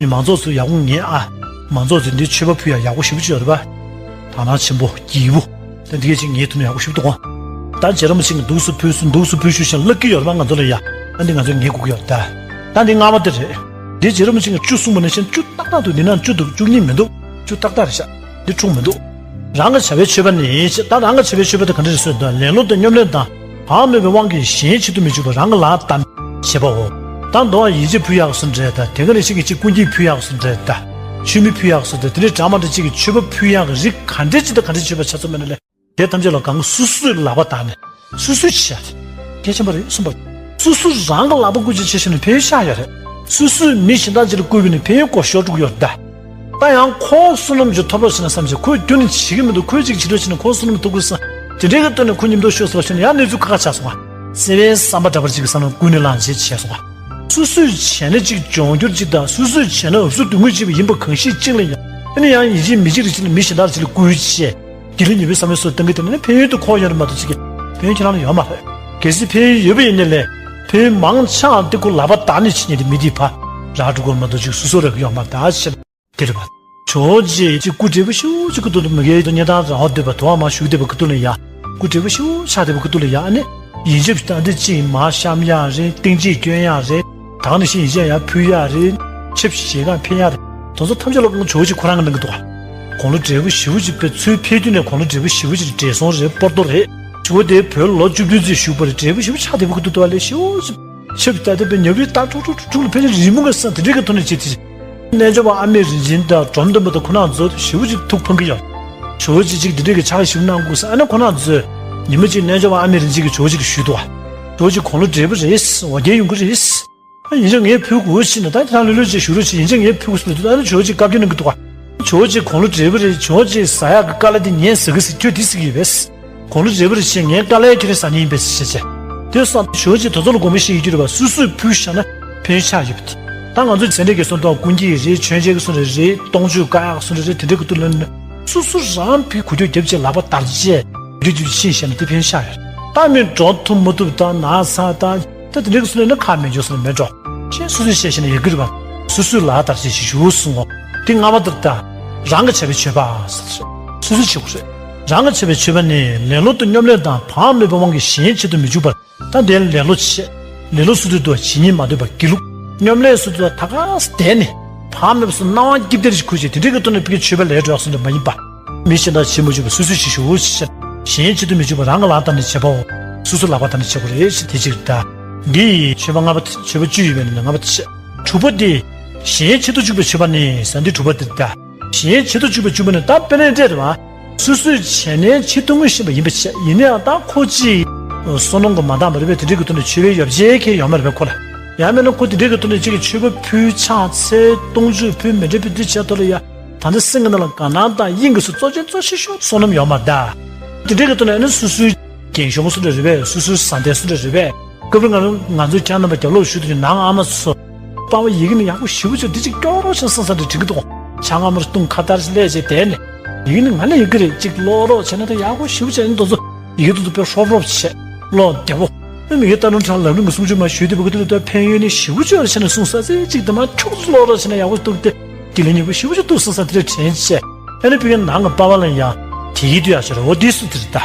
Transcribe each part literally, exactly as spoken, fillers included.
མི་མང་ཚོགས་ཚོ་ཡག་པོ་ངེས་ཨ། མང་ཚོགས་ཚོ་འདི་མཆོད་པ་ཕུལ་ཡག་ཡག་པོ་ཞེ་པོ་ཅིག་ཡོད་རེད་པ། དག་སྣང་ཆེན་པོ་སྐྱིད་པོ། ད་འདི་གས་ཅིག་ངེས་ཐུབ་ན་ཡག་པོ་ཞེ་པོ་འདུག་གོ། ད་རྗེ་རིན་པོ་ཆེ་གིས་འདུག་སེ་ཕུལ་སོང་། འདུག་སེ་ཕུལ་ཞུ་ཞིང་བསླབ་ཀྱི་ཡོད་རེད་པ། ང་ཚོ་ལ་ཡ། ད་འདི་ང་ཚོས་ངེས་དགོས་ཀྱི་ཡོད་རེད་ད། ད་འདི་སྔ་མ་དེ་རེད། འདི་རྗེ་རིན་པོ་ཆེ་གིས་བཅུ་གསུངས་པ་ནང་བཞིན་བཅུ་ཏག་ཏག་འདུག་འདི་ནང་བཅུ་འདུག་བཅུ་གཉིས་མི་འདུག་བཅུ་ཏག་ཏག་རེད་ཤག་འདི་འཁྲུག་མི་འདུག་རང་གིས་བྱ་བའི་མཆོད་པ་ནི། ད་རང་གིས་བྱ་བའི་མཆོད་པ་དེ་ག་འདྲ་རེད་ཟེར་དུས། ལེ་ལོ་དང་སྙོམ་ལས་དང་བག་མེད་པའི་དབང་གིས་གཞན་བྱེད་དུ་མི་འཇུག་པར་རང་གིས་ལག་བརྡར་ནས་བྱེད་པའོ། ད་མདོ་བ་ཡིད་ཆེས་ཕུལ་ཡག་སོགས་རེད་ད། དེ་ག་ནང་བཞིན་གྱི་ཅིག་སྐུ་འགྱེད་ཕུལ་ཡག་སོགས་རེད་ད། མཆོད་མེ་ཕུལ་ཡག་སོགས་རེད། དེ་འདྲའི་འདྲ་མི་འདྲ་ཅིག་གི་མཆོད་པ་ཕུལ་ཡག་གི་རིགས་ག་འདྲ་ཅིག་དང་ག་འདྲ་མཆོད་པ་ཆ་ཚང་མེད་ན་ལས། དེ་ཐམས་ཅད་ལ་གང་སོ་སོས་ལག་པ་བརྡར་ནས་སོ་སོས་བྱེད་ཡག་དེ་གལ་ཆེན་པོ་རེད་གསུངས་པ། སོ་སོས་རང་གི་ལག་པ་བཀོལ་སྤྱོད་བྱས་ཤིང་ནས་ཕན་ཡོན་ཆགས་ཡོད་རེད། སོ་སོས་མི་གཞན་དག་ཅིག་ལ་བསྐུལ་བ་ནི་ཕན་ཡོན་གོ་ཤོར་འགྲོ་གི་ཡོད་རེད་ད། ད་ཡང་ཁོ་བསོད་ནམས་ཅིག་ཐོབ་རོགས་བྱེད་ན་བསམ་བྱས། ཁོས་རྒྱུན་ནས་བྱེད་ཀྱི་མི་འདུག་ཁོས་ཅིག་བྱེད་རོགས་བྱས་ན་ཁོ་བསོད་ནམས་ཐོབ་ཀྱི་རེད་བསམ། དེ་འདྲའི་གི་ཐོག་ནས་ཁོ་མཉམ་དུ་ཤོག་ཟེར་བ་བྱས་ན་ཡང་གནས་ཚུལ་ཁག་ཁག་ཆགས་སོང་བ། བརྩེ་བའི་བསམ་པ་འདྲ་པོ་ཅིག་གི་བསམ་བློ་ཀུན་ནས་བསླངས་བྱས་བྱས་སོང་བ། སོ་སོས་བྱས་ན་ཅིག་འབྱུང་འགྱུར་ཅིག་དང་། སོ་སོས་བྱས་ན་འུབ་སུ་སྡུག་བསྔལ་ཅིག་ཡིན་པ་གང་ཞིག་ཅིག་ལ་ཡང་། ཨ་ནི་ཡང་ཡིན་གཅིག་མིན་གཅིག་རེ་ཅིག་ལ་མི་གཞན་དག་ཅིག་ལ་བསྐུལ་བྱས། དགེ་ལེགས་ཉེས་པའི་བསམ་བློའི་སོ་བཏང་གི་དེ་ནི་ཕན་ཡོན་དུ་ཁོག་ཡོད་རེད་མ་གཏོགས་ཅིག་གི་ཕན་ཡོན་ཁྱེད་རང་ལ་ཡོད་མ་རེད། གལ་སྲིད་ཕན་ཡོན་ཡོད་པ་ཡིན་ནའི་ལས། ཕན་ཡོན་མང་ཆེ་བ་དེ་ཁོ་ལག་པ་བརྡར་ནས་བྱེད་མཁན་དེ་མི་དེ་ཕར་རག་འགྲོ་གི་རེད་མ་གཏོགས་ཅིག་སོ་སོ་རག་གི་ཡོད་མ་རེད་ད་ཟེར། དེ་རེད་པ། ཇོ་བོ་རྗེ་ཅིག་སྐུ་བགྲེས་པོ་ཞེ་པོ་ཅིག་སྐུ་ཐོག་ཏུ་མི་དགེ་དང་གཉེན་དང་རང་ཧོ་སྡོད་པ་དུ་བ་མ་བཞུགས་བསྡད་པ་སྐུ་ཐོག་ལ་ཡ། སྐུ་བགྲེས་པོ་ཞེ་པོ་ཆགས་བསྡད་པ་སྐུ་ཐོག་ལ་ཡ། ཨ་ནི་ཡིན་གཅིག་ད་འདི་ཅིག་མར་བཤམ་ཡག་རེད། སྟེང་ཕྱེད་སྐྱོན་ཡག་རེད། ད་ག་ནང་བཞིན་ཡིན་གཅིག་ཡར་ཕུལ་ཡག་རེད། ཆབ་ཞལ་གང་ཕན་ཡག་རེད། དེ་ཚོ་ཐམས་ཅད་ལ་ཇོ་བོ་རྗེ་ཁོ་རང་གིས་གནང་གི་འདུག་ག་དགུང་ལོ་བགྲེས་པོ་ཞེ་པོ་ཅིག་དཔེ་ཚུར་ཕེབས་དུས་ནས་དགུང་ལོ་བགྲེས་པོ་ཞེ་པོ་ཅིག་བགྲེས་སོང་རེད། སྤོར་ཏོ་རེད། ཇོ་བོ་དེ་བོད་ལོ་བཅུ་བདུན་ཙམ་བཞུགས་པ་རེད། བགྲེས་པོ་ཞེ་པོ་ཆགས་བསྡད་པ་སྐུ་ཐོག་ཏུ་བ་ལས་ཞེ་པོ་ཅིག་ཆབ་ད་ལྟ་དཔེ་ཉབ་རིས་ལྟར་ཁྲུག་ཁྲུག་ཁྲུག་ཁྲུག་ལ་ཕལ་ཆེར་རི་མོ་གི་ས་དེ་འདྲའི་གི་ཐོག་ནས་བྱེད་དེ། རྣལ་འབྱོར་པ་ཨ་མེ་རིག་འཛིན་དང་འབྲོམ་སྟོན་པ་དང་ཁོ་རང་ཚོ་ཞེ་པོ་ཅིག་ཐུགས་ཕངས་ཀྱི་ཡོད། ཇོ་བོ་རྗེ་གཅིག་འདི་འདྲའི་གི་ཕྱག་ཞིབ་གནང་དགོས་ས། ཨ་ནི་ཁོ་རང་ཚོས་ཉི་མ་གཅིག་རྣལ་འབྱོར་པ་ཨ་མེ་རིག་འཛིན་གྱིས་ཇོ་བོ་རྗེ་གི་ཞུས་འདུག་ག་ཇོ་བོ་རྗེ་དགུང་ལོ་བགྲེས་པོ་རེད། འོ་བརྒྱལ་ཡོང་གི་རེད། ཨ་ཡིན་ཀྱང་ངས་ཕུལ་དགོས་ཕྱིན་ན་ད་ཁྱེད་རང་ལྷོད་ལྷོད་བྱས་བཞུགས་རོགས་བྱེད། ཡིན་ཀྱང་ངས་ཕུལ་དགོས་ཟེར་དུས་ཨ་ནི་ཇོ་བོ་རྗེས་བཀའ་བཀྱོན་གནང་གི་འདུག་ག་ཇོ་བོ་རྗེ་དགུང་ལོ་བགྲེས་པོ་རེད། ཇོ་བོ་རྗེས་ཟ་ཡག་གི་དཀའ་ལས་དེ་ངས་ཟ་གི་ཟེར། ཁྱོད་དེ་ཟ་གི་ཡོད་པས། དགུང་ལོ་བགྲེས་པོ་རེད་ཅེས། ངའི་དཀའ་ལས་ཁྱོད་རང་ཟ་ནི་ཡིན་པས་ཟེར་བྱས། དེ་སོང་ཇོ་བོ་རྗེ་དེ་ཚོ་ལ་དགོངས་པ་བཞེས་ཡོད་རྒྱུ་རེད་པ། སོ་སོས་ཕུལ་བཞག་ན་ཕན་ཡོན་ཆགས་ཡོད་པ་དེ། ད་ང་ཚོ་སེ་འབྲས་དགེ་གསུམ་དང་ཀུན་གྱི་རེད། མཆོད་མཇལ་གྱི་སོང་རེད་རེད། སྟོང་མཆོད་བཀའ་ཡག་སོང་རེད་རེད། དེ་འདྲའི་གི་ཐོག་ལ་ནི་སོ་སོ་རང་ཕུལ་གོ་རྒྱུ་རྒྱབ་བྱས་ལག་པ་བརྡར་བྱས་རྒྱུ་རྒྱུ་ཕྱིན་བཞག་ན་དེ་ཕན་ཡོན་ཆགས་ཡོད། ད་མི་འགྲོ་ཐུབ་མ་ཐུབ་དང་ན་ཚ་དང་། ད་དེ་འདྲའི་གི་སོང་ནས་ན་ཁག་མེད་འཇོག་སོང་ནས་མེད་འགྲོ། ཞེས་སོ་སོས་བཤད་བཞག་ན་ཡག་གི་རེད་པ། སོ་སོས་ལག་བརྡར་བྱས་ཞུ་གསུང་ངོ་། དེ་སྔ་མ་ལྟར་ད། རང་གིས་བྱས་པའི་མཆོད་པ་ཟེར། སོ་སོས་བྱེད་དགོས་རེད། རང་གིས་བྱས་པའི་མཆོད་པ་ནི་ལེ་ལོ་དང་སྙོམ་ལས་དང་བག་མེད་པའི་དབང་གིས་གཞན་བྱེད་དུ་མི་འཇུག་པར། ད་དེ་ལེ་ལོ་བྱེད། ལེ་ལོ་སུ་དུ་འདུག་བྱེད་སྙིང་མ་འདོད་པ་སྒྱིད་ལུག་སྙོམ་ལས་སུ་དུ་ད་ག་སེ་བསྡད་ནས། བག་མེད་པ་སུ་སྣང་བ་སྐྱིད་བདེ་ཞིག་ཁུར་བྱས་དེ་འདྲའི་གི་ཐོག་ནས་ཕ་གིའི་མཆོད་པ་ལས་འགྲོ་ཡག་སོང་འདྲ་མ་ཡིན་པ། མི་གཞན་དག་བྱེད་མ་བཅུག་པར་སོ་སོས་བྱེད་ཞུ་བོ་ཞེས། གཞན་བྱེད་དུ་མི་འཇུག་པར་རང་གི་ལག་བརྡར་ནས་བྱེད་པའོ། སོ་སོ་ལག་པ་བརྡར་ནས་བྱེད་དགོས་རེད་ཞེས་དེ་གཅིག་རེད་ད། འདི་ཡི་མཆོད་པ་ལྔ་པ་དེ། མཆོད་པ་བཅུ་ཡོད་པའི་ནང་ནས་ལྔ་པ་དེ། དྲུག་པ་དེ། གཞན་བྱེད་དུ་བཅུག་པའི་མཆོད་པ་ནི་ཟེར་འདི་དྲུག་པ་དེ་རེད་ད། གཞན་བྱེད་དུ་བཅུག་པའི་མཆོད་པ་ནི་ད་དཔེར་ན་འདི་རེད་པ། སོ་སོས་བྱས་ནས་བྱེད་ཐུབ་ངེས་ཤེས་པ་ཡིན་པ་བྱས། ཡིན་ནའང་ད་ཁོ་ཅིག་བསོད་ནམས་ཀྱི་མ་འདང་བ་རེད་པས། དེ་འདྲའི་གི་ཐོག་ནས་མཆོད་པའི་ཡོ་བྱད་གང་ཡང་ཡོད་མ་རེད་པས་ཁོ་ལ། ཡང་མིན་ན་ཁོ་དེ་འདྲའི་གི་ཐོག་ནས་ཅིག་གི་མཆོད་པ་ཕུལ། ཕྱག་འཚལ། སྟོང་མཆོད་ཕུལ། མཎྜལ་ཕུལ། འདི་བྱས་ཐོག་ལ་ཡ། ད་ལྟ་སེམས་ཀྱི་ནང་ལ་དགའ་སྣང་དང་དབྱིངས་ཀྱི་སུ་གཙོ་ཆེན་གཙོ་ཆེ་ཤོས་བསོད་ནམས་ཡོད་མ་རེད་ད། དེ་འདྲའི་གི་ཐོག་ནས་ཨ་ནི་སོ་སོའི་རྒན་གཞོན་སུ་འདྲ་རེད་པས། སོ་སོའི་བཟའ་ཟླ་སུ་འདྲ་རེད་པས། སྐབས་རེ་ང་རང་ང་ཚོ་ཁྱེད་རྣམ་པ་རྒྱབ་ལོག་ཞུ་དུས་ནང་ཨ་མ་ཚོ། པ་ཕ་ཡི་གེ་ནི་ཡག་པོ་ཞེ་པོ་ཅིག་འདི་ཅིག་སྐྱོར་རོགས་བྱེད་སང་སང་འདྲ་དྲན་གི་འདུག་ཆང་ཨ་མར་བཏུང་ཁ་བརྡ་ལས་བྱས་བསྡད་ནས། ཡི་གེ་ནི་ང་ལ་ཡི་གེ་རེད་ཅིག་ཀློག་རོགས་བྱས་ན་ད་ཡག་པོ་ཞེ་པོ་ཅིག་ཨ་ནི་དེ་ཚོ་ཡི་གེ་དེ་ཚོ་དཔེ་ཧྲོབ་ཧྲོབ་བྱས་ཀློག་བདེ་པོ། ཨ་མི་གི་ད་རུང་ཁྲང་ལམ་རིམ་གྱི་སུམ་ཅུ་མ་ཞུས་དེ་བུ་གི་དེ་ལ་ད་ཕན་ཡོན་ནི་ཞེ་པོ་ཅིག་ཡོད་རེད་བྱས་ནས་གསུངས་ས་ཚེ་གཅིག་དེ་མ་འཁྱུག་ཙམ་ཀློག་རོགས་བྱས་ན་ཡག་པོ་འདུག་སྟེ། དེ་ལས་ཉེ་པོ་ཞེ་པོ་ཅིག་འདུག་བསམ་ས་དེ་འདྲ་དྲན་བྱས། ཨ་ནི་ཕ་གིའི་ནང་གི་པ་ཕ་ལ་ཡང་དེ་ཡིད་དུ་ཡག་ཤོས་རེད། འོ་དེ་སུ་དེ་རེད་ད།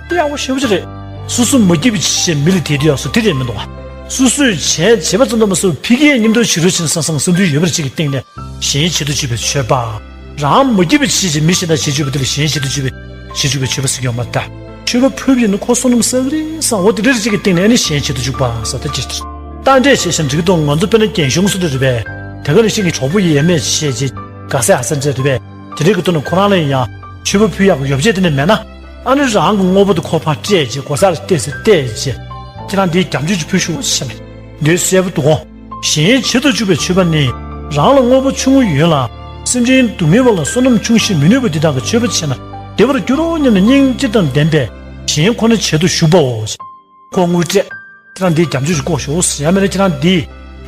དེ་ཡག་པོ་ཞེ་པོ་ཅིག་རེད། སོ་སོ་མ་སྐྱིད་པ་ཅིག་བྱས་མི་ལ་དེ་དུས་ཡག་སོ་དེ་རེད་མི་འདུག་ག་སོ་སོས་བྱས་བྱས་པ་ཙམ་དུ་མ་ཟད་ཕ་གིས་མཉམ་དུ་བྱེད་རོགས་བྱེད་བསམ་བསམ་བསམ་དུས་ཡོད་པ་ཅིག་གི་སྟེང་ནས་གཞན་བྱེད་དུ་བཅུག་པའི་མཆོད་པ། རང་མ་སྐྱིད་པ་ཅིག་བྱས་མི་གཞན་དག་བྱེད་བཅུག་པ་དེ་ལ་གཞན་བྱེད་དུ་བཅུག་པའི་བྱེད་བཅུག་པའི་མཆོད་པ་ཟེར་གྱི་ཡོད་མ་རེད་ད། མཆོད་པ་ཕུལ་བ་ཡིན་ན་ཁོ་བསོད་ནམས་བསགས་ཀྱི་རེད་བསམ། འོ་དེ་འདྲ་ཅིག་གི་སྟེང་ནས་ཨ་ནི་གཞན་བྱེད་དུ་བཅུག་པ་ཟེར་ད་ཅིག་རྟ་འདྲས་བྱས་ཤིང་འགྲིག་གི་འདུག་ང་ཚོ་དཔེར་ན་རྒན་གཞོན་སུ་འདྲ་རེད་པས། དེ་ག་ནང་བཞིན་གྱི་གྲོགས་པོ་ཡས་མས་བྱས་རྗེས་དགའ་ས་ཨ་ས་འདྲ་རེད་པས། དེ་འདྲའི་གི་ཐོག་ནས་ཁོ་རང་ལ་ཡང་མཆོད་པ་ཕུལ་ཡག་གི་ཡོ་བྱད་དེ་འདྲ་མེད་ན། ཨ་ནི་རང་གི་དངོས་པོ་དེ་ཁོ་ཕར་སྤྲད་རྗེས་སྒོ་ས་ལ་བལྟས་ཚེ་བལྟས་རྗེས། ཁྱེད་རང་འདིའི་རྒྱབ་མཆོད་ཅིག་ཕུལ་ཤོག་ཟེར་ནས། འདི་གསལ་པོ་འདུག་གོ། གཞན་བྱེད་དུ་བཅུག་པའི་མཆོད་པ་ནི། རང་ལ་དངོས་པོ་ཆུང་ངུ་ཡོད་ལ། སེམས་ཅན་སྡུག་བསྔལ་བ་ལ་བསོད་ནམས་ཆུང་ཞིང་མི་ནུས་པ་འདི་དག་གི་མཆོད་པ་བྱས་ན་བདེ་བར་འགྱུར་རོ་སྙམ་ནས་སྙིང་རྗེ་དང་ལྡན་པས་གཞན་ཁོ་ན་བྱེད་དུ་གཞུག་པའོ། ཁོ་དངུལ་སྤྲད། ཁྱེད་རང་འདིའི་རྒྱབ་མཆོད་ཅིག་བསྐོར་ཤོག། ཡང་མིན་ན་ཁྱེད་རང་འདིའི་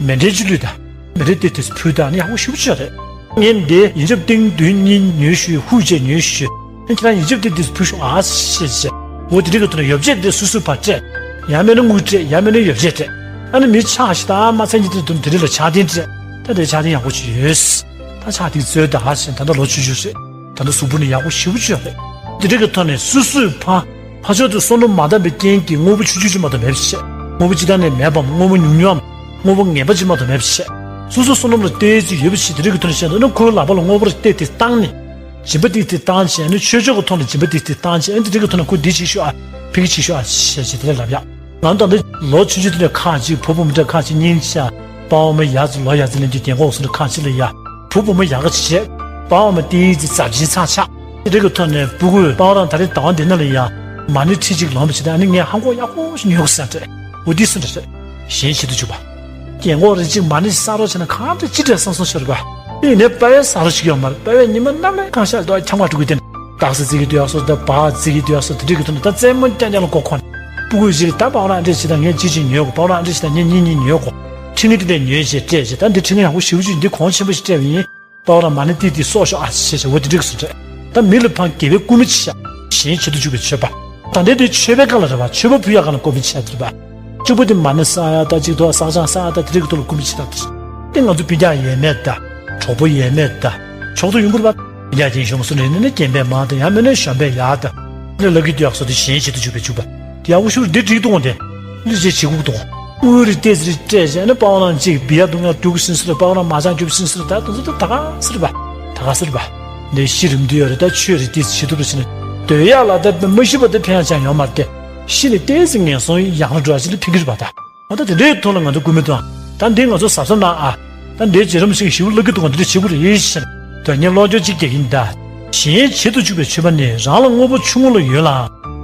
མཎྜལ་ཅིག་བླུགས་དང་། མཎྜལ་དེ་དེ་ཕུལ་དང་ནི་ཡག་པོ་ཞེ་པོ་ཅིག་རེད། ངས་འདི་ཡོན་ཆབ་ཏིང་བདུན་གཉིས་ཉོས་ཞུས། ཧུད་ཅིག་ཉོས་ཞུས། ཁྱེད་རང་ཡོན་ཆབ་དེ་དེ་ཕུལ་ཤོག་ཨ་ཞེས་བྱས། འོ་དེ་འདྲ་གི་ཐོག་ནས་ཡོ་བྱད་དེ་སོ་སོས་ཕར་སྤྲད། ཡང་མིན་ན་དངུལ་སྤྲད། ཡང་མིན་ན་ཡོ་བྱད་སྤྲད། ཨ་ནི་མི་ཆགས་ཤིག་དང་མ་ཚད་ཀྱི་དེ་དུ་དེ་རིགས་ལ་ཕྱག་རྟེན་སྤྲད། ད་དེ་ཆགས་ཏེ་ཡག་པོ་ཅིག་ཡོད། ད་ཆགས་ཏེ་རྩོད་ད་ཧ་ཞེས་ད་ལྟ་ལོ་ཆུང་ཆུང་རེད། ད་ལྟ་གཟུགས་པོ་ནི་ཡག་པོ་ཞེ་པོ་ཅིག་རེད། དེ་འདྲ་གི་ཐོག་ནས་སོ་སོའི་ཕ། ཕ་ཕྱོགས་དུ་བསོད་ནམས་མ་འདང་བའི་རྐྱེན་གྱིས་དངོས་པོ་ཆུང་ཆུང་ཅིག་མ་གཏོགས་མེད་པ་བྱས། དངོས་པོ་ཅི་ལྟར་ནས་མེད་པའམ་དངོས་པོ་ཉུང་ཉུང་ངམ། དངོས་པོ་ངན་པ་ཅིག་མ་གཏོགས་མེད་པ་བྱས། སོ་སོ་བསོད་ནམས་ལ་བལྟས་ཅིག་ཡོད་པ་ཞིག་དེ་འདྲ་གི་ཐོག་ནས་བཤད་འདུག་ན་ཁོའི་ལག་པ་ལ་དངོས་པོ་རེ་སྟེར་ཏེ་བཏང་ནས། སྦྱིན་པ་ཏིག་ཏིག་བཏང་བྱས་ནས་ཆོས་ཕྱོགས་ཀྱི་ཐོག་ལ་སྦྱིན་པ་ཏིག་ཏིག་བཏང་བྱས་ཨ་ནི་དེ་འདྲ་གི་ཐོག་ནས་ཁོ་འདི་བྱེད་ཤོག་ཨ། ཕ་གི་བྱེད་ཤོག་ཨ་ཞེས་བྱས་དེ་འདྲ་ལབ་ཡག་ང་ད་ལྟ་ལོ་ཆུང་ཆུང་དེ་འདྲ་ཁག་ཅིག་བུ་བུ་མོ་འདྲ་ཁག་ཅིག་སྙིང་རྗེ། པ་ཕ་མ་ཡར་ཙམ་ལོ་ཡར་ཙམ་ལེན་རྒྱུ་རྒན་གོག་སོང་ནས་ཁག་ཅིག་ལ་ཡ། བུ་བུ་མོ་ཡག་ག་བྱེད། པ་ཕ་མ་ཏིག་ཙི་ཙབ་ཅིག་ཚང་ཆགས། དེ་འདྲ་གི་ཐོག་ནས་སྤུ་གུས་པ་ཕ་རང་ད་རེས་ཟླ་བ་འདི་ནང་ལ་ཡ། མ་ཎི་ཁྲི་གཅིག་ལོངས་པ་བྱེད་ད་ཨ་ནི་ངས་ཧང་གོ་ཡག་པོ་ཞིག་ཉོས་གོ་ཟེར་འདྲ། འོ་འདི་སུ་འདྲ་རེད། གཞན་བྱེད་དུ་འཇུག་པ། རྒན་གོག་རེ་གཅིག་མ་ཎི་བསགས་རོགས་བྱས་ན་གང་འདྲ་ཅི་འདྲ་བསམ་བསམ་ཤོར་བ། ཨེ་ནས་དཔའ་བའི་བསགས་རོགས་ཅིག་ཡོད་མ་རེད། དཔའ་བའི་ཉི་མ་གནམ་ལ་གང་ཤར་དུ་འཁྱམ་ག་འགྲོ་གི་དེ་ནི། སྟག་གཟིག་རྩེ་གི་དུས་ཡག་སོ་ད་བ་རྩེ་གི་དུས་ཡག་སོ་དེ་འདྲ་གི་ཐོག་ནས་ད་རྩེད་མོ་རྐྱང་རྐྱང་ལ་མགོ་འཁོར་ནས། སྤུ་གུ་ཞིག་ད་པ་ཕ་རང་འདྲ་ཞིག་དང་ངས་ཅི་ཅིག་ཉོས་གོ་པ་ཕ་རང་འདྲ་ཞིག་དང་ངས་གཉིས་གཉིས་ཉོས་གོ་ཁྲི་ངས་དེ་འདྲ་ཉོས་ཞེས་སྤྲད་ཞེས་ད་འདི་ཁྲི་ངས་ཡག་པོ་ཞེ་པོ་ཅིག་འདི་གོང་ཆེན་པོ་ཞིག་སྤྲད་པ་ཡིན། པ་ཕ་རང་མ་ཎི་ཏིག་ཏིག་གསོག་ཤོག་ཨ་ཞེས་ཞེས་འོ་དེ་འདྲ་གི་སུ་འདྲ། ད་མི་ལ་ཕངས་དགེ་བའི་སྐུལ་མ་ཅིག་བྱ། གཞན་བྱེད་དུ་འཇུག་པའི་མཆོད་པ། ད་འདི་དེ་མཆོད་པའི་སྐབས་ལ་རེད་བ། མཆོད་པ་ཕུལ་ཡག་སྒང་ལ་སྐུལ་མ་བྱེད་ཡག་དེ་རེད་བ། གཅིག་པོ་དེ་མ་ཎི་བསགས་ཡག་ད་གཅིག་ཏུ་བསགས་སྦྱང་བསགས་ཡག་ད་དེ་རིགས་ཀྱི་ཐོག་ལ་སྐུལ་མ་བྱེད་ཡག་དེ་རེད། དེ་ང་ཚོ་སྤུན་ཀྱག་ཡས་མས་ད། གྲོགས་པོ་ཡས་མས་ད། ཆོག་ཏུ་ཡོང་གི་རེད་བ། སྤུན་ཀྱག་རྒན་གཞོན་སུ་རེད་ན་ནི་རྒན་པས་མ་ད་ཡང་མིན་ན་གཞོན་པས་ཡ་ད། ལས་ལབ་ཀྱི་དུས་ཡག་སོ་དེ་གཞན་བྱེད་དུ་འཇུག་པའི་འཇུག་པ། དེ་ཡག་པོ་ཞུ་འདི་འགྲིག་འདུག་དེ། ལི་རྗེ་བྱེད་དགོས་འདུག་དངུལ་རེ་ཏོག་ཙམ་རེ་སྤྲད་བྱས་ནས་པ་ཕ་རང་གཅིག་བི་ཡ་འདུག་ཡང་འདུག་ཟིན་སུ་རེད། པ་ཕ་རང་མ་ཅང་རྒྱུག་ཟིན་སུ་རེད། ད་དུང་ཚོ་ད་ག་ཟེར་བ། ད་ག་ཟེར་བ། འདི་ཤི་རིམ་དུ་ཡོད་རེད། ད་ཆོས་རེ་ཏོག་ཙམ་བྱེད་ཐུབ་རེ་ཟེར་ནས། སྡོད་ཡག་ལ་ད་མ་ཤི་བ་ད་ཕན་ཡག་ཅང་ཡོད་མ་རེད་དེ། ཤི་ནས་ཏོག་ཙམ་ངན་སོང་ཡང་ལ་འགྲོ་ཡག་ཅིག་ལ་ཕན་གྱི་རེད་པ་ད། ཨ་ད་དེ་འདྲའི་ཐོག་ལ་ང་ཚོ་སྐུལ་མ་གཏོང་། ད་འདི་ང་ཚོ་གཟབ་གཟབ་གནང་ཨ། ད་འདིའི་རྗེས་རིམ་ཞིག་ཞིབ་བསླབ་ཀྱི་འདུག་འདི་འདྲ་བྱེད་དགོས་རེད་ཟེར། དོན་གཉེར་སློབ་སྦྱོང་གཅིག་རྒྱག་གིན་གདའ། གཞན་བྱེད་དུ་བཅུག་པའི་མཆོད་པ་ནི་རང་ལ་དངོས་པོ་ཆུང་ངུ་ལ་ཡོད་ལ།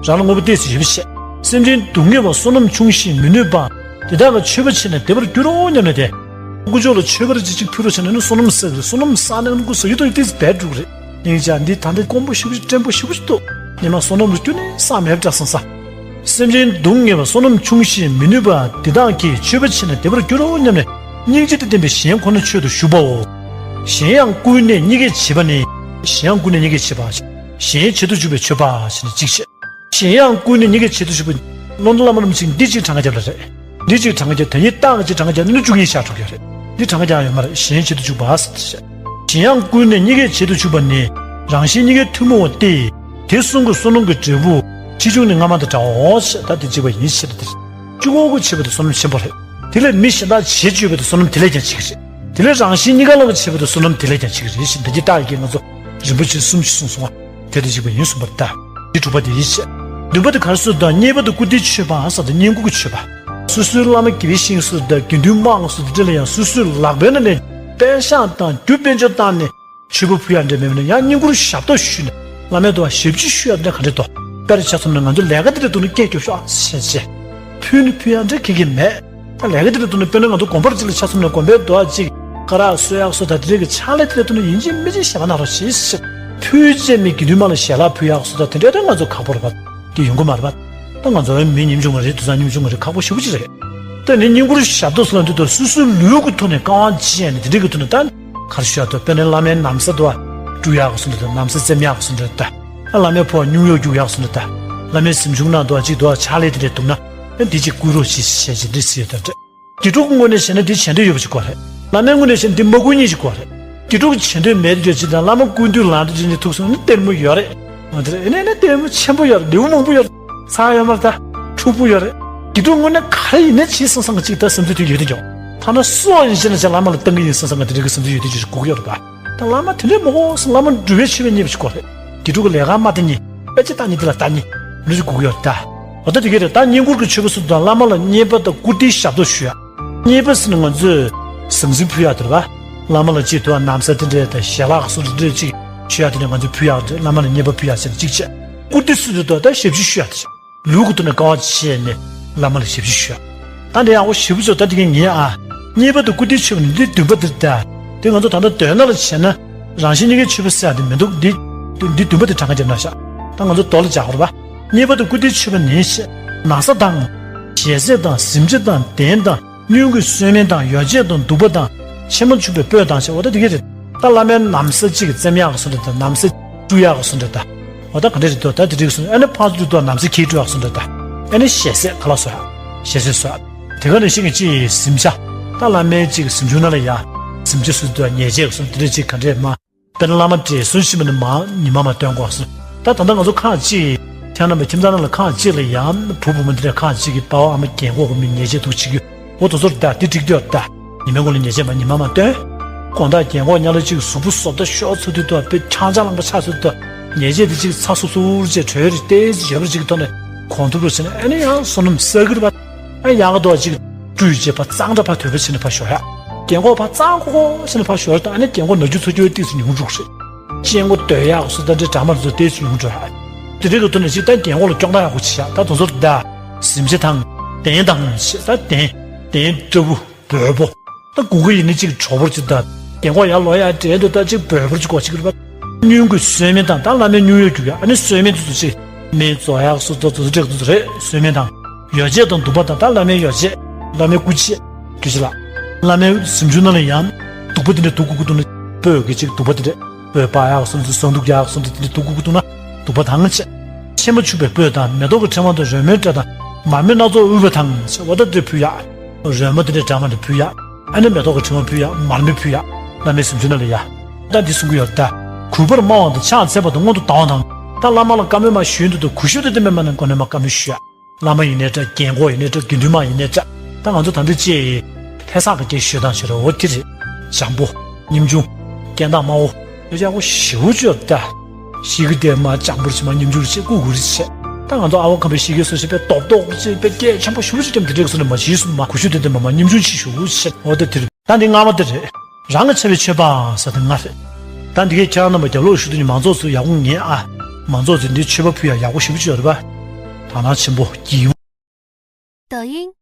རང་ལ་དངོས་པོ་ཏོག་ཙམ་ཡོད་པ་བཤད། སེམས་ཅན་སྡུག་བསྔལ་བ་བསོད་ནམས་ཆུང་ཞིང་མི་ནུས་པ། དེ་དག་གི་མཆོད་པ་བྱས་ནས་བདེ་བར་འགྱུར་རོ་སྙམ་ནས་ཏེ། དཀོན་མཆོག་ལ་མཆོད་པ་རེ་ཅིག་ཕུལ་རོགས་བྱས་ནས་ནི་བསོད་ནམས་བསགས་ཀྱི་རེད། བསོད་ནམས་བསགས་ནས་ནི་ཀུན་སོ་ཡིད་དུ་ཡིད་དུ་བས་འགྲུབ་རེད། སྙིང་རྗེ་འདི་ད་ལྟ་དཀོན་པོ་ཞེ་པོ་ཅིག་བཀྲེན་པོ་ཞེ་པོ་ཅིག་འདུག་ཉི་མ་བསོད་ནམས་རེ་ཁྱོན་ནས་བསགས་མེད་པ་འདྲ་སོང་ས། སེམས་ཅན་སྡུག་བསྔལ་བ་བསོད་ནམས་ཆུང་ཞིང་མི་ནུས་པ་འདི་དག་གིས་མཆོད་པ་བྱས་ནས་བདེ་བར་འགྱུར་རོ་སྙམ་ནས་སྙིང་རྗེ་དང་ལྡན་པའི་གཞན་ཁོ་ན་མཆོད་དུ་གཞུག་པའོ། གཞན་ཡང་བསྐུལ་ནས་གཉིས་ཀས་བྱེད་པ་ནི། གཞན་ཡང་བསྐུལ་ནས་གཉིས་ཀས་བྱེད་པ། གཞན་བྱེད་དུ་འཇུག་པའི་མཆོད་པ་ཞེས་ནས་གཅིག་བཤད། གཞན་ཡང་བསྐུལ་ནས་གཉིས་ཀས་བྱེད་དུ་འཇུག་པའི། ཀློང་རྡོལ་བླ་མ་རིན་པོ་ཆེས་འདི་གཅིག་གྲངས་ཀ་བརྒྱབ་ལ་རེད། འདི་གཅིག་གྲངས་ཀ་བརྒྱབ་དེ་ཉིད་རྟགས་ཀྱི་གྲངས་ཀ་བརྒྱབ་ནི་བཅུ་གཉིས་ཤར་འགྲོ་གི་རེད། འདི་གྲངས་ཀ་བརྒྱབ་ཡོད་མ་རེད། གཞན་བྱེད་དུ་འཇུག་པ་ཟེར་ཏེ་བཤད། གཞན་ཡང་བསྐུལ་ནས་གཉིས་ཀས་བྱེད་དུ་འཇུག་པ་ནི། རང་གཞན་གཉིས་ཀའི་ཐུན་མོང་བ་སྟེ། དེ་གསུམ་གྱི་བསོད་ནམས་ཀྱི་འབྲས་བུ། ཆེ་ཆུང་ནི་སྔ་མ་དང་འདྲའོ་ཞེས་ད་དེ་གཅིག་པ་ཡིན་ཞེས་པ་དེ་རེད། གཅིག་པོ་གིས་བྱས་པ་དེ་བསོད་ནམས་ཆེན་པོ་རེད། དེ་ལས་མི་གཞན་དག་བྱེད་བཅོས་པ་དེ་བསོད་ནམས་དེ་ལས་ཀྱང་ཆེ་གི་རེད། དེ་ལས་རང་གཞན་གཉིས་ཀ་ལ་བྱས་པ་དེ་བསོད་ནམས་དེ་ལས་ཀྱང་ཆེ་གི་རེད་ཞེས་འདི་གི་རྟགས་ཀྱིས་ང་ཚོ་རིན་པོ་ཆེ་གསུམ་ཞིག་གསུངས་སོང་བ། དེ་དང་གཅིག་པ་ཡིན་གསུངས་པ་རེད་ད། འདི་དྲུག་པ་དེ་ཡིན་ཞེས། བདུན་པ་དེ་ག་རེ་ཟེར་ད་བསྙེན་པ་དང་བཀུར་སྟིའི་མཆོད་པ་ཟེར་ད་བསྙེན་བཀུར་གྱི་མཆོད་པ། སོ་སོའི་བླ་མ་དགེ་བའི་བཤེས་གཉེན་ཟེར་ད་དགེ་འདུན་དམངས་ཟེར་ད་དེ་འདྲ་ལ་ཡང་སོ་སོའི་ལག་པའི་ནང་ནས་པད་ཤག་དང་རྒྱུ་དཔལ་འབྱོར་བཏང་ནས། མཆོད་པ་ཕུལ་ཡག་འདྲ་མེད་པ་ན་ཡང་བསྙེན་བཀུར་ཞབས་ཏོག་ཞུས་ནས་བླ་མའི་ཐོག་ཞབས་ཕྱི་ཞུ་ཡག་འདྲ་ག་འདྲ་འདུག་དཔེར་ཆ་མཚོན་ན་ང་ཚོ་ལས་ཀ་འདི་འདྲ་འདུག་ན་སྐད་རྒྱོབ་ཤོག་ཨ་ཟེར་བྱས། ཕུལ་ནི་ཕུལ་ཡག་འདྲ་གི་གི་མེད། ད་ལས་ཀ་འདི་འདྲ་འདུག་ན་དཔེར་ན་ང་ཚོ་དགོན་པར་གཅིག་ལ་ཆ་མཚོན་ན་དགོན་པའི་རྡོ་གཅིག་ཀ་རག་གསོལ་ཡག་སོ་ད་དེ་འདྲ་གི་ཕྱག་ལས་འདི་འདྲ་འདུག་ན་ཡིན་གཅིག་མིན་གཅིག་ཞལ་པར་གནང་རོགས་ཞེས་ཟེར། ཕུལ་བྱས་མི་དགེ་འདུན་མ་ལ་ཞལ་ལག་ཕུལ་ཡག་སོ་ད་དེ་འདྲ་ད་ང་ཚོ་ཁག་པོ་རེད་པ། དེ་ཡོང་གི་མ་རེད་པ། ད་ང་ཚོ་མི་ཉམ་ཆུང་བ་རེད། དུད་ཚང་ཉམ་ཆུང་བ་རེད། ཁག་པོ་ཞེ་པོ་ཅིག་རེད། ད་ནི་བསྙེན་བཀུར་ཞབས་ཏོག་སོགས་ལ་འདི་དང་སོ་སོའི་ལུས་ཀྱི་ཐོག་ནས་དཀའ་བ་སྤྱད་ནས་དེ་འདྲ་གི་ཐོག་ནས་ད་གར་ཞུ་ཡག་ཏུ་དཔེར་ན་བླ་མའི་ན་བཟའ་དུ་བ་བཀྲུ་ཡག་གི་སོ་འདྲ་དང་ན་བཟའ་བཙེམ་ཡག་གི་སོ་འདྲ་ད། བླ་མའི་ཕོ་བ་སྙུང་གཡོག་རྒྱུག་ཡག་གི་སོ་འདྲ་ད། བླ་མའི་གཟིམ་ཆུང་ནང་དུ་བ་གཅིག་དུ་བ་ཕྱག་ལས་དེ་འདྲ་འདུག་ན། ཨ་འདི་གཅིག་བསྐུལ་རོགས་ཞེས་བཤད་ཅིག་འདི་ཟེར་ཡོད་ད་འདྲ། དགེ་ཕྲུག་གི་ངོས་ནས་བཤད་ན་འདི་བྱེད་འདོད་ཡོད་པ་ཞིག་དགོས་རེད། བླ་མའི་ངོས་ནས་བཤད་ན་འདི་མ་བསྐུལ་མཁན་ཞིག་དགོས་རེད། དགེ་ཕྲུག་གི་བྱེད་འདོད་མེད་དེ་འདྲ་ཅིག་དང་བླ་མ་བསྐུལ་དུས་ལངས་དེ་འདྲ་ཅིག་ཐུག་སོང་ན་ལྟད་མོ་ཡོད་རེད། ཨ་དེ་རེད། ཨེ་ནས་ནས་ལྟད་མོ་ཆེན་པོ་ཡོད་རེད། ལེའུ་མང་པོ་ཡོད་རེད། ཚ་ཡོད་མ་རེད་ད། འཁྲུག་པོ་ཡོད་རེད། དགེ་ཕྲུག་དངོས་གནས་ག་རེ་ཡིན་ན་བྱེད་བསམ་བསམ་གི་ཅིག་ད་བསམ་ཚུལ་དེ་ཡོད་དེ་ཀྱང་། ཐ་ན་སྲོག་ཡིན་ཞེ་ན་ཅིག་བླ་མ་ལ་བཏང་གི་ཡིན་བསམ་བསམ་གི་དེ་འདྲ་གི་བསམ་ཚུལ་ཡོད་དེ་ཅིག་སྒུག་ཡོད་རེད་པ། ད་བླ་མ་དེ་འདྲས་མ་དགོས་སམ། བླ་མ་སྒྲུབ་པའི་མཆོད་པའི་མཉེས་པ་ཞིག་དགོས་རེད། དགེ་ཕྲུག་གི་ལས་ཀ་མ་བལྟ་མཁན། དཔེ་ཆ་ལྟ་མཁན་དེ་ལ་ལྟ་མཁན། འདི་ཅིག་སྒུག་ཡོད་རེད་ད། འོ་ད་དེ་ག་རེད། ད་བསྙེན་བཀུར་གྱི་མཆོད་པ་སུ་དང་བླ་མ་ལ་བསྙེན་པ་དང་བཀུར་སྟིའི་ཞབས་ཏོག་ཞུ་ཡག་བསྙེན་པ་ཟེར་ན་ང་ཚོས་ཟང་ཟིང་ཕུལ་ཡག་དེ་རེད་པ། བླ་མ་ལ་ཅིག་དུ་བ་ན་བཟའ་དེ་འདྲས་དང་ཞལ་ལག་སོགས་དེ་འདྲས་ཅིག་མཆོད་ཡག་དེ་འདྲས་ང་ཚོས་ཕུལ་ཡག་རེད། བླ་མ་ལ་བསྙེན་པ་ཕུལ་ཡག་ཟེར་ན་གཅིག་བྱས། བཀུར་སྟི་སུ་དེ་དང་ད་ཞབས་ཕྱི་ཞུ་ཡག་དེ་བྱས། ལུས་ཀྱི་ཐོག་ནས་དཀའ་བ་སྤྱད་ནས་བླ་མ་ལ་ཞབས་ཕྱི་ཞུ་ཡག་ད་འདི་ཡག་པོ་ཞེ་པོ་ཅིག་ད་འདི་གའི་ངའི་ཨ། བསྙེན་པ་དང་བཀུར་སྟིའི་མཆོད་པ་ནི་འདི་བདུན་པ་འདི་རེད་ད། དེ་ང་ཚོ་ད་ལྟ་དོན་ལ་བྱས་ན་རང་གཞན་གཉིས་ཀའི་མཆོད་པ་ཟེར་ཡག་དེ་མི་འདུག་འདི་འདི་བདུན་པ་དེ་གྲངས་ཀ་བརྒྱབ་ན་ཤག་ད་ང་ཚོ་མདོ་ལ་སྦྱར་བ་རེད་པ། བསྙེན་པ་དང་བཀུར་སྟིའི་མཆོད་པ་ནི་ཞེས། ན་བཟའ་དང་། ཞལ་ཟས་དང་། གཟིམ་ཆ་དང་། གདན་དང་། སྙུན་གྱི་གསོལ་སྨན་དང་། ཡོ་བྱད་དང་། བདུག་པ་དང་། ཕྱེ་མ་བྱུག་པའི་སྤོས་དང་ཞེས། འོ་ད་དེ་ག་རེད། ད་བླ་མའི་ན་བཟའ་གཅིག་བཙེམ་ཡག་གི་སོ་འདྲ་དང་། ན་བཟའ་བཀྲུ་ཡག་གི་སོ་འདྲ་དང་། འོ་ད་ག་འདྲ་རེད་འདུག་ད་དེ་འདྲ་གི་སོ་འདྲ། ཨ་ནི་ཕར་ཚུར་དུ་ན་བཟའ་འཁྱེར་འགྲོ་ཡག་སོ་འདྲ་དང་། ཨ་ནི་ཞལ་ཟས་ག་ལ་བཟོ་ཡག་ཞལ་ཟས་བཟོ་ཡག་དེ་ག་ནང་བཞིན་གྱི་གཅིག་གཟིམ་ཆ། ད་བླ་མའི་གཅིག་གཟིམ་ཆུང་ནང་ལ་ཡ། སེམས་ཅན་སུ་དུ་ཉེས་ཆད་སོང་དེ་འདྲ་ཅིག་ག་འདྲས་མ། དཔེར་ན་བླ་མ་བགྲེས་སོང་ཞིག་མིན་ན་མ་ཉི་མ་མ་སྟོན་དགོས་སོ། ད་ད་ལྟ་ང་ཚོ་ཁག་ཅིག་ཁྱེད་རྣམ་པ་ཁྱིམ་ཚང་ནང་ལ་ཁག་ཅིག་ལ་ཡང་བུ་བུ་མོ་འདི་འདྲ་ཁག་ཅིག་གིས་པ་ཕ་ཨ་མ་རྒན་གོག་གི་མི་ཉེས་ཆད་འདུག་བྱེད་རྒྱུ། འོ་དེ་ཚོར་ད་འདི་འགྲིག་འདོད་ད། ཉི་མའི་གོང་ལ་ཉེས་ཆད་མ་ཉི་མ་མ་སྟོན། དགོང་དག་རྒན་གོག་ཉལ་ལ་ཅིག་གཟུགས་པོ་བཟོ་ལྟ་ཤོར་ཚུལ་དུ་ད་དཔེ་ཆང་ཆང་ལངས་པ་ཆགས་ཚུལ་དུ་ཉེས་ཆད་འདི་ཅིག་ཚ་སུབ་སུབ་བྱས་གྲོས་རེ་ཏོག་ཙམ་ཡོད་པ་ཅིག་གི་ཐོག་ནས་གོང་མཐོར་རུ་ཕྱིན་ནས་ཨ་ནི་ཡང་བསོད་ནམས་བསགས་ཀྱི་རེད་པ། ཨ་ཡག་ག་འདུག་ཅིག་སྤྲུལ་བྱས་ཕར་གཙང་སྦྲ་ཕར་དོད་པ་བྱས་ནས་ཕར་ཤོར་ཡ། རྒན་གོག་ཕར་གཙང་ཁོག་ཁོག་བྱས་ནས་ཕར་ཤོར་ཡ། ད་ཨ་ནི་རྒན་གོག་ན་རྒྱུ་ཚ་རྒྱུ་ཏོག་ཙམ་ཉུང་འགྲོ་གི་རེད། སྤྱང་པོ་སྡོད་ཡག་སུ་ད་འདྲའི་འདྲ་མ་རེད་ཚོ་ཏོག་ཙམ་ཉུང་འགྲོ་ཡ། དེ་རིགས་ཀྱི་ཐོག་ནས་ཅིག་ད་རྒན་གོག་ལ་སྐྱོན་བཏང་ཡག་པོ་བྱེད་ཡ། ད་དེ་ཚོར་ད་གཟིམ་ཆ་དང་གདན་དང་ཞེས་ད་གདན་གདན་སྐྲ་བོ། འབོལ་པོ། ད་གུ་གུ་ཡིན་ནི་ཅིག་གྲོ་བོར་ཅིག་ད། རྒན་གོག་ཡར་ལོག་ཡ་འདྲེན་དུ་ད་ཅིག་འབོལ་པོར་ཅིག་གོ་ཅིག་རེད་པ། སྙུན་གྱི་གསོལ་སྨན་དང་ད་བླ་མའི་སྙུན་གཡོག་རྒྱུག་ཡ། ཨ་ནི་གསོལ་སྨན་དུ་ཚོ་ཅིག་སྨན་བཙོ་ཡག་སུ་ད་ཚོ་ཚོ་འབྲེག་དུ་ཚོ་རེད། གསོལ་སྨན་དང་། ཡོ་བྱད་དང་བདུག་པ་དང་ད་བླ་མའི་ཡོ་བྱད། བླ་མའི་སྐུ་ཆས། དུས་ཅི་ལ། བླ་མའི་གཟིམ་ཆུང་ནང་ལ་ཡང་། བདུག་པ་དེ་འདྲ་བདུག་གུ་གུ་བཏུང་ན། སྤོས་ཀྱི་ཅིག་བདུག་པ་དེ་འདྲ། སྤོས་སྤར་ཡག་སུ་ཚོ་བསང་བདུག་ཡག་སུ་ཚོ་དེ་འདྲ་བདུག་གུ་གུ་བཏུང་ན། བདུག་པ་དང་ཆེ། ཕྱེ་མ་བྱུག་པའི་སྤོས་དང་མེ་ཏོག་གི་ཕྲེང་བ་དང་རོལ་མོའི་སྒྲ་དང་མར་མེ་སྣ་ཚོགས་དབུལ་བ་དང་ཞེས་པ་ད་འདི་ཕུལ་ཡ། རོལ་མོ་དེ་འདྲའི་སྒྲ་མ་འདི་ཕུལ་ཡ། ཨ་ནི་མེ་ཏོག་གི་ཕྲེང་བ་ཕུལ་ཡ། མར་མེ་ཕུལ་ཡ། བླ་མའི་གཟིམ་ཆུང་ནང་ལ་ཡ། ད་འདི་གསུང་གི་ཡོད་ད། གུས་པར་སྨྲ་བ་དང་ཕྱག་འཚལ་བ་དང་སྔོན་དུ་བཏང་བ་དང་། ད་བླ་མ་ལ་བཀའ་མོལ་མ་ཞུས་འདུག་ཏུ་གུས་ཞབས་དང་ལྡན་པའི་མ་ནས་སྒོ་ནས་མ་བཀའ་མོལ་ཞུ་ཡ། བླ་མ་ཡིན་ནའི་འདྲ། རྒན་གོག་ཡིན་ནའི་འདྲ། དགེ་འདུན་མ་ཡིན་ནའི་འདྲ། ད་ང་ཚོ་ད་འདི་ཅེས་ལྷ་སར་ག་སྐད་ཤོད་སྟངས་ཤོད་རེད། འོ་དེ་རེད། འཇམ་པོ། སྙེམས་ཆུང་། སྐད་གདངས་དམའ་བོ། ཡག་པོ་ཞེ་པོ་ཅིག་ཡོད་ད། ཤེས་ཀྱི་དེ་མ་འཇམ་པོར་བྱེད་མ་སྙེམས་ཆུང་བྱེད་ཀུ་གུ་རེ་བྱེད། ད་ང་ཚོ་ཨ་བ་ཁམས་པའི་ཤེས་ཀྱི་སོ་ཞེས་པའི་རྡོག་རྡོག་ཅེས་པའི་སྐད་ཆེན་པོ་ཞེ་པོ་ཅིག་རྒྱབ་དེ་འདྲས་སོ་ནས་མ་བྱེད་གསུངས་མ། གུས་ཞབས་དང་ལྡན་པ་མ་སྙེམས་ཆུང་བྱེད་ཞེ་པོ་བྱེད། འོ་དེ་དེ་རེད། ད་འདི་སྔ་མ་དེ་རེད། རང་གི་འཆལ་བའི་ཆོས་པ་ཟེར་དེ་ང་རེད། ད་འདི་གའི་ཁྱེད་རང་རྣམ་པ་རྒྱབ་ལོགས་ཞུ་དུས་ནི་མང་ཚོགས་ཚོས་ཡག་པོ་ཉན་ཨ། མང་ཚོགས་ཚོས་འདི་མཆོད་པ་ཕུལ་ཡ་ཡག་པོ་ཞེ་པོ་ཅིག་ཡོད་རེད་པ། དག་སྣང་ཆེན་པོ་དགྱེས་པོ། 抖音